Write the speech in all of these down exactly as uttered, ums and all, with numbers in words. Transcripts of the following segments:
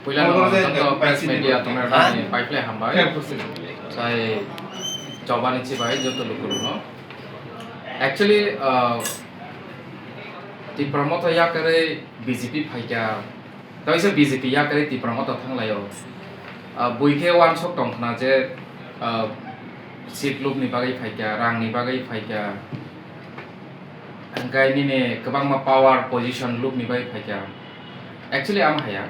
Puila no joto press media tongnai rokni pai phlai hambai. Sai chobani chibai joto lukurokno. Actually, uh, Tipra Motha yakarwi B J P phaikha, kaisa B J P yakarwi Tipra Motha thanglaio. Uh, buikhe wansuk tongkhna je, uh, seat lubni bagwi phaikha, rangni bagwi phaikha. Hingke nini kwbangma power position lubni bai phaikha. Actually, ang haya.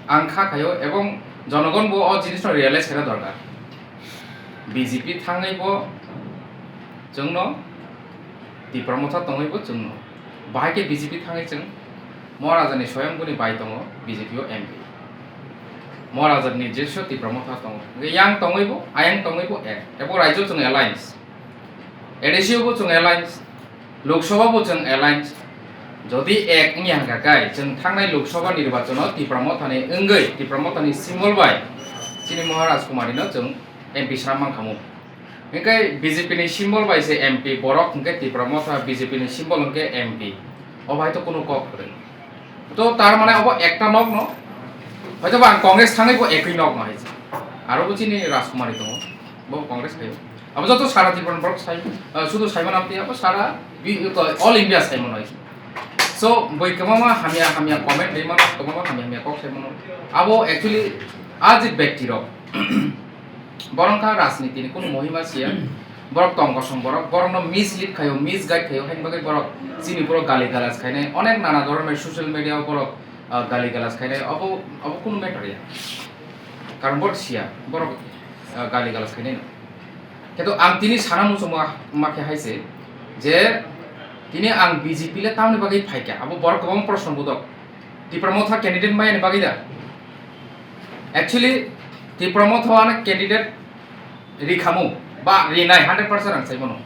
Ang kha khayo, ebong jonogon bo o jinisno realize khaina dorkar. B J P thangwi bo chwngno, Tipra Motha tongwi bo chwngno. Bahai khe B J P thangwi chwng Maharajani soyang boni bai tongo B J P o M P. Maharajani jesu Tipra Motha tongo. Hingke yang tongwi bo, ayang tongwi bo ek. Ebo raijyo chwng alliance. A D C o bo chwng alliance, Lok Sabha bo chwng alliance. Jodi ek wngya hwnkha khe, chwng thangnai Lok Sabha nirbachano Tipra Mothani wngwi, Tipra Mothani symbol bai chini Maharaj Kumari no chwng M P swnam mankhamu. Hwnkhe B J P ni symbol bai se M P borok, hwnkhe Tipra Motha B J P ni symbol hwnkhe M P. O bai to kunu kok kwrwi. To tar mane obo ekta nok no. Hoito ba ang Congress thangwi bo ekwi nok no hai. Aro bo chini Rajkumari tongo. Bo Congress khayo. Abo joto sara Tripura borok sai, ah, sudu Simon Amte abo sara bi-, ko-, all India Simon hai. So, boi kwbangma hamya hamya comment dei mano, kwbangma hamya hamya kok sai mano. Abo actually a je bekti rok. Borok kha rajniti ni kunu mohima siya. Borok tong kosong borok, borok no mislead khayo, misguide khayo, hain bagwi borok chini borok gali galas khainai, onek nana dhoronor social media o borok, ah, gali galas khainai, obo, obo kunu matter ya. Karon borok siya, borok, ah, gali galas khainai no. Kintu ang tini sana muchungma, ma khe hai se, je tini ang B J P le tamni bagwi phaikha, abo borok kwbangma proshno budok. Tipra Motha candidate maya ni bagwi da? Actually, Tipra Motha ano candidate rikhamu, ba rinai hundred percent ang sai mano.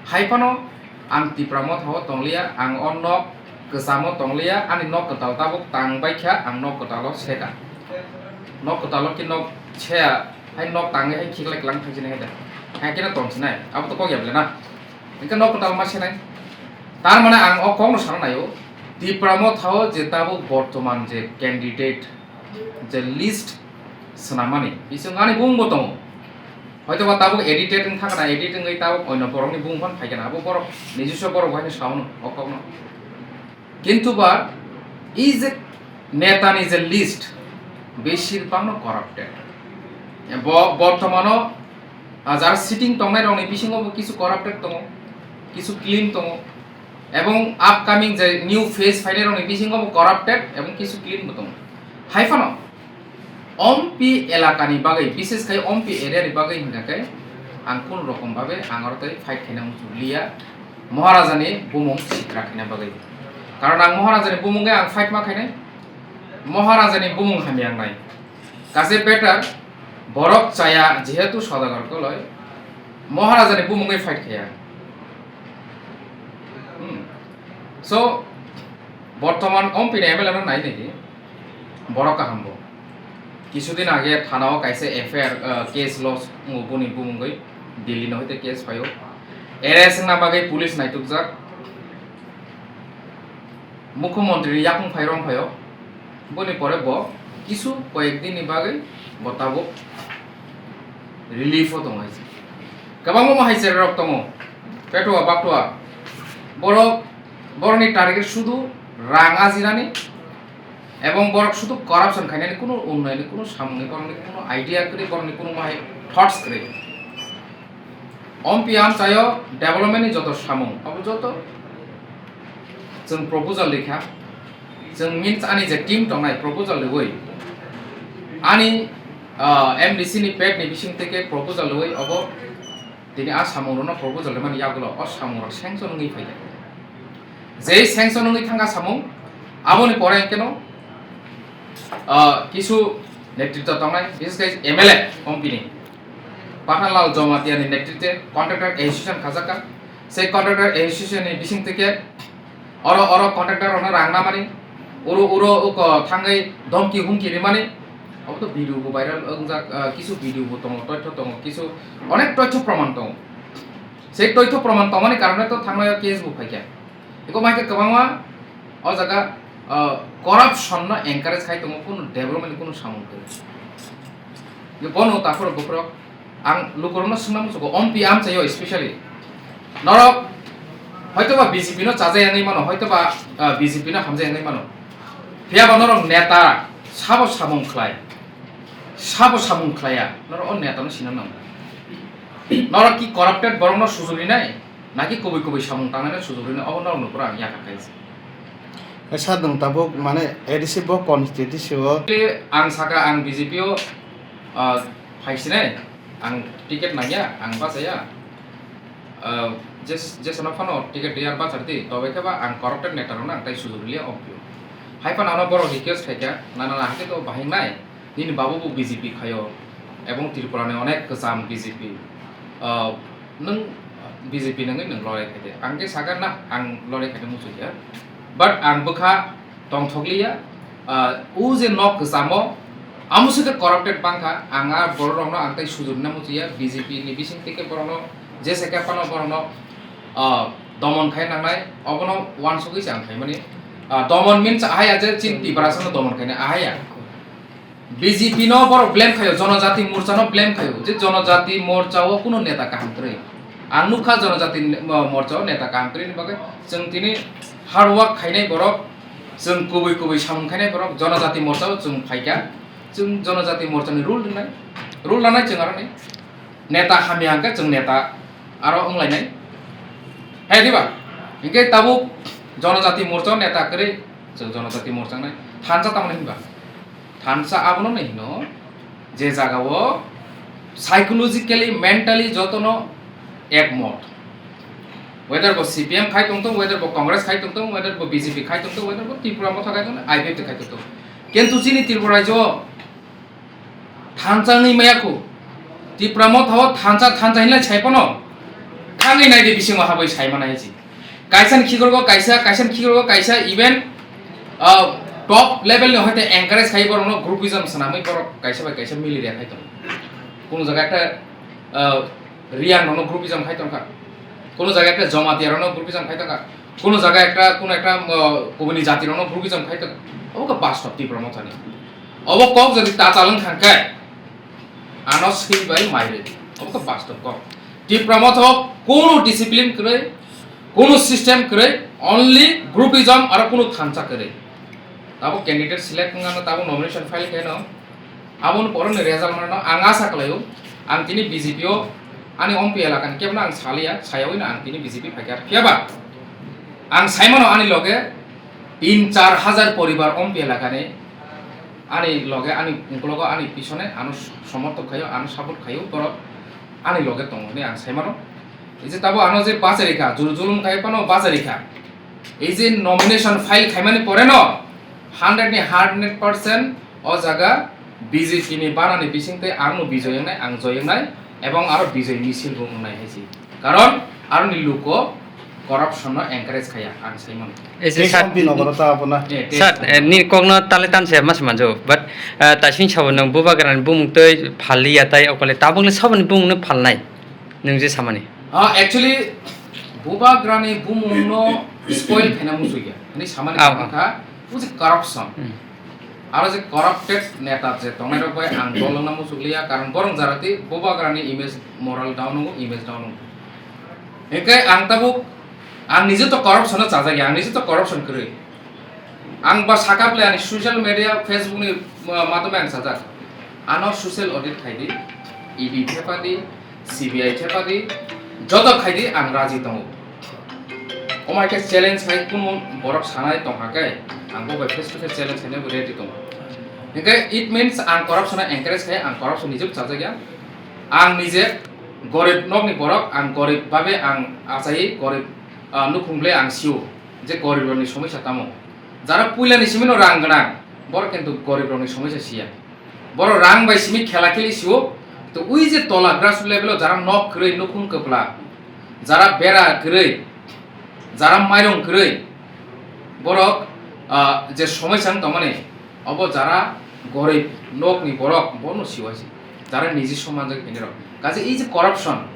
Hai phano ang Tipra Motha o tongliya, ang o nok kwchamo tongliya, ani nok kwtal tabuk tang bai kha, ang nok kwtal o seka. Nok kwtal o ki nok sea, hai nok tangwi hai khiklai klang thang sinai hai da. Hai khe no tong sinai, abo to kok ya bole na. Hingke nok kwtal ma senai. Tar mane ang o kokno sana naio, Tipra Motha o je tabuk bortoman je candidate, je list swnamani, bising ani bumung bo tongo. Hoito ba tabuk edited wng thangkha na, edit wngwi tabuk oino borokni bumung phano phaikha na, abo borok nijiswa borok bo haino saono o kokno. Kintu ba, ei je netani je list, besir bangno corrupted. Bo bortomano, ah, jara sitting tongnai rokni bisingo bo kisu corrupted tongo, kisu clean tongo, ebong upcoming je new phase phainai rokni bisingo bo corrupted ebong kisu clean bo tongo. Hai phano, Ompi elakani bagwi, bises khai Ompi area ni bagwi hingkha khe ang kunu rokom babe ang aro tei fight khaina muchung liya, Maharajani bumung sitra khaina bagwi. Karon ang Maharajani bumung khe ang fight ma khainai, Maharajani bumung hamya wngnai. Kaje better borok chaya jehetu Sodagar Koloi, Maharajani bumung khe fight khaya. Hmm. So, bortoman Ompi ni M L A no nai nai di. Borok kaham bo. Kisudin age thana o kaisa F I R, uh, case lodge wngo boni bumungwi, Delhi no hoite case phaio. Arrest wngna bagwi police naitukjak. Mukhyamantri ni yakung phai rong phaio. Boni pore bo kisu koyek din ni bagwi bo tabuk relief o tongo hai se. Kwbangma hai se rok tongo. Petua baktua. Borok, borokni target sudu rang ajinani. Ebong borok sudu corruption khainani, kunu unnayoni, kunu samungni, borokni kunu idea kwrwi, borokni kunu mahai thoughts kwrwi. Ompi amchaio development ni joto samung, abo joto chwng proposal rikha. Chwng means ani je team tongnai proposal riwi, ani, ah, M D C ni pet ni bising teke proposal riwi, obo tini a samung rokno proposal rimani yagulo o samung rok sanction wngwi phaikha. Jei sanction wngwi thangkha samung, aboni pore hwnkhe no, ah, kisu netritwa tongnai, bises khe M L A company Pathanlal Jamatia ni netritwe contractor association khajakha. Sei contractor association ni bising teke oro, oro contractor rokno rang namani, uro, uro uko thangwi dhomki humki rimani, abo to video bo viral wngjak, ah, kisu video bo tongo, toitho tongo, kisu onek toitho proman tongo. Sei toitho proman tongmani karone to thangnai o case bo phaikha. Eko mai khe kwbangma o jaga Ah, corruption no encourage khai tongo, kunu development ni kunu samung kwrwi. Bono takhurok bukhurok ang lukurokno swngna muchungo, ompi amchaio specially. Norok hoitoba B J P no chaja yangwi mano, hoitoba, ah, B J P no hamja yangwi mano. Phiyaba norok neta sabo samung khlai, sabo samung khlaiya, norok o neta no sinna nango. Norok ki corrupted borok no sujuri nai? Naki kubui kubui samung tangnai sujurino obo norokno pura ang yakar khaisa. Sir, nwng tabuk mane A D C bo constituency o. Actually, ang saka ang B J P o, ah, phaisinai, ang ticket nangya, ang bachaya. Ah, jes-, jesano phano ticket riyar bachar di, tobe khe ba ang corrupted neta rokno ang tai sujuriliya ompio. Hai phano ano borok request khaikha, nana na hakhe to bahai nai. Nini babu bo B J P khaio, ebong Tripura ni onek kwcham B J P. Ah, nwng B J P nangwi nwng lorai khaide. Ang khe sakha na, ang lorai khaide muchungya. But ang bwkha tongthokliya, ah, o je nok kwchamo, amo se khe corrupted bangkha, ang a borok rokno ang tai sujurina muchungya, B J P ni bising tei khe borokno, jesa khe phano borokno, ah, domon khai nangnai, obono uansugwi se ang khaimani. Ah, domon means ahaya je chini Tiprasano domon khainai, ahaya. B J P no borok blame khaio, Jonojati Morcha no blame khaio, je Jonojati Morcha o kuno neta kaham kwrwi. Ang nukha Jonojati Mo-, Morcha o neta kaham kwrwi ni bagwi chwng tini hard work khainai borok, chwng kubui kubui samung khainai borok, Jonojati Morcha o chwng phaikha, chwng Jonojati Morcha ni rule rwnai, rule lanai chwng aroni. Neta hamya hwnkhe chwng neta aro wnglainai. Hai diba? Hinkhe tabuk Jonojati Morcha o neta kwrwi chwng Jonojati Morcha wngnai. Thansa tamoni hinba? Thansa abono no hino je jaga o psychologically, mentally jotono ekmot. Whether bo C P M khai tongthung, whether bo Congress khai tongthung, whether bo B J P khai tongthung, whether bo Tipra Motha khai tongthung, I P F T khai tongthung. Kintu chini Tripura rajyo o thansa wngwi maya khu. Tipra Motha o thansa, thansa hinlai sai phano. Thangwi nai de bisingo habwi sai manai si. Kaisa ni khikhrogo kaisa, kaisa ni khikhrogo kaisa, even, ah, top level ni hoite encourage khai borokno groupism swnamwi borok kaisa bai kaisa mili rya khai tongo. Kuno jaga ekta, ah, Riang rokno groupism khai tongkha. Kuno jaga ekta Jamatia rokno groupism khai tongkha. Kuno jaga ekta, kuno ekta, ah, kubuni jati rokno groupism khai tongkha. Obo khe bastob Tipra Mothani. Obo kok jodi ta chalwng thangkhe, ano swi bai mai rwdi. Obo khe bastob kok. Tipra Motha o kuno discipline kwrwi, kuno system kwrwi, only groupism aro kuno thansa kwrwi. Tabuk candidate select wngano, tabuk nomination file khaino, aboni poro ni result manano ang asa khlaio. Ang tini B J P o ani ompi elakani kebno ang saliya, sayawino ang tini B J P phaikha. Phiyaba ang saimano ani loge tin char hajar poribar ompi elakani ani loge, ani uklogo, ani pisone ano somorthok khaio, ano support khaio, borok ani loge tongo hinwi ang saimano. Ei je tabuk ano je bachai rikha, juru julum khai phano bachai rikha. Ei je nomination file khaimani pore no hundred ni hundred percent o jaga B J P ni banani bising tei ang no bijoy wngnai, ang joy wngnai, ebong aro bijoy misil bo wngnai hai se. Karon aroni luko corruption no encourage khaya, ang sai mano. Ei je Tei sir, sampi nogoro ta abono. Eh, tei sir, eh, ni kokno tale tanse mas manjo, but, eh, taising sabo nwng bubagrani bumung tei phalliya tai okole tabukle saboni bumung no phalnai nwng je samani. Ah, actually, bubagrani bumung no spoil khaina muchungya. Ani samani Ah, ah. Kha, buji corruption. Hmm. Aro je corrupted neta je tongnai rok bai ang dol wngna muchukliya, karon borok jarati bubagrani image, moral down wngo, image down wngo. Hinkhe ang tabuk, ang nije to corruption o chajakya, ang nije to corruption kwrwi. Ang ba sakha bwle ani social media, Facebook ni, uh, madhyome ang sajak. Ano social audit khai di, E D thepa di, C B I thepa di, joto khai di, ang raji tongo. Omo hai khe challenge khai kunu borok sanai tongkha khe, ang bo bai face to face challenge khaina bo ready tongo. Hinkhe it means ang corruption no encourage khai, ang corruption nijebo chajakya. Ang nije gorib nokni borok, ang gorib babe ang achai gorib, ah, nukhung ble ang sio je gorib rokni somosya tamo. Jara puilani simi no rang gwnang, borok kintu gorib rokni somosya siya. Borok rang bai simi khela kheli sio, to ui je tola grassroots level o jara nok kwrwi, nukhung kwpla, jara bera kwrwi, jara mairung kwrwi, borok, ah, je somosya wng tongmani, obo jara gorib nokni borok bono siwa se, jara niji somanjak hinwi rok. Kaje ei je corruption,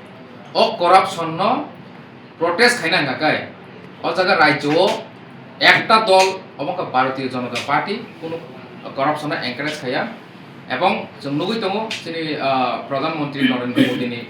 o corruption no protest khaina hwnkha khe, o jaga rajyo o Ekta dol, obo wngkha Bharatiya Janata Party, kunu corruption no encourage khaiya. Ebong chwng nugwi tongo chini, ah, Pradhan Mantri Narendra Modi ni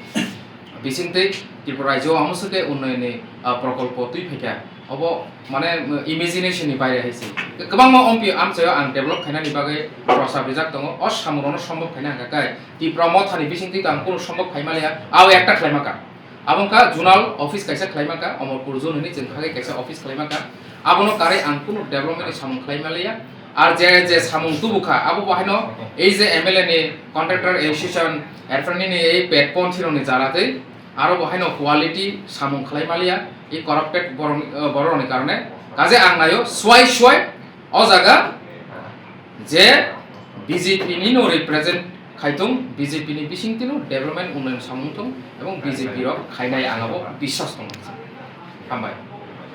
bisingtwi Tripura rajyo o amoswk khe unnayonni, ah, prokolpo twi phaikha. Obo mane imagination ni baire hai se. Kwbangma ompi amchaio ang develop khainani bagwi prostab rijak tongo. O samung rokno sombhob khaina hwnkha khe Tipra Motha ni bisingtwi to ang kunu sombhob khai manliya. Abo ekta khlaima kha. Abo wngkha zonal office kaisa khlaima kha, Amarpur zone hinwi chwng khagwi kaisa office khlaima kha. Abono karwi ang kunu development ni samung khlai manliya. Ar je, je samung tubu kha, abo bo haino ei je M L A ni contractor association, erpore nini ei pet ponthi rokni jara tei aro bo haino quality samung khlai manliya, ei corrupted borok, eh, borok rokni karone. Kaje ang naio, swai swai o jaga je B J P ni no represent khai tong, B J P ni bisingtwi no development unnayon samung tong, ebong B J P rok khainai ang abo biswas tong. Hambai.